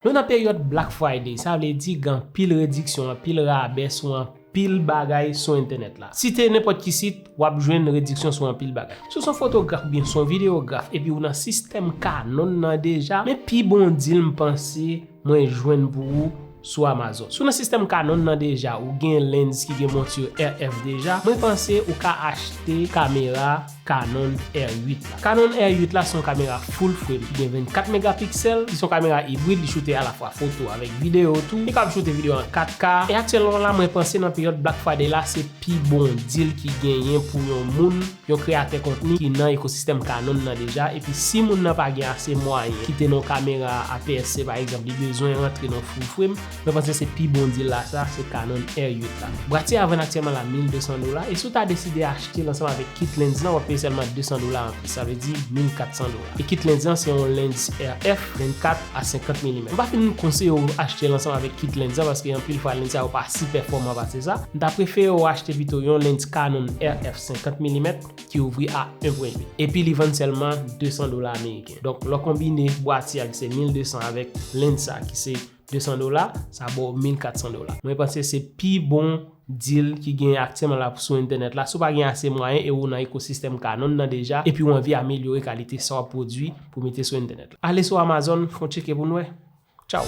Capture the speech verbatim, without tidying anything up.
Nou nan peryòd Black Friday, sa vle di gen anpil rediksyon, anpil rabè sou anpil bagay sou entènèt la. Site nenpòt ki sit, w ap jwenn rediksyon sou anpil bagay. Si w se yon fotograf oubyen se yon videograf epi w nan sistèm Canon nan deja, men pi bon deal m panse mwen jwenn pou ou sou Amazon. Si w nan sistèm Canon nan deja, ou gen lens ki gen monti R F deja, mwen panse ou ka achte kamera Canon R uit la. Canon R uit la se yon kamera full frame ki gen vennkat megapiksèl, li se yon kamera ibrid, li choute alafwa foto avèk videyo tou. Li kapab choute videyo an kat K. E aktyèlman la, mwen panse nan peryòd Black Friday la, se pi bon deal ki genyen pou yon moun, yon kreyatè kontni ki nan ekosistèm Canon nan deja. Epi si moun nan pa gen ase mwayen kite nan yon kamera A P S C pa egzanp, li bezwen rantre nan full frame, mwen panse se pi bon deal la sa, se Canon R uit la. Bwatye a vann aktyèlman la mil de san dola, e si w ta deside achte l ansanm avèk kit lens lan, w ap peye sèlman de san dola anplis, sa vle di mil kat san dola. E kit lens lan se yon lens R F vennkat a senkant milimèt. M pa fin konseye w achte l ansanm avèk kit lens lan paske anpil fwa lens sa yo pa si pèfòman pase sa. M ta prefere w achte pito yon lens Canon R F senkant milimèt ki ouvri a en pwen uit. Epi li vann sèlman de san dola ameriken. Donk, lè w konbine bwatye a ki se mil de san avèk lens sa ki se de san dola, sa ba w mil kat san dola. Mwen panse se pi bon deal ki genyen aktyèlman la sou entènèt la. Si w pa gen ase mwayen e ou nan ekosistèm Canon nan deja, epi w anvi amelyore kalite sa w ap pwodui pou mete sou entènèt la. Ale sou Amazon, fè yon tcheke pou n wè. Tchao!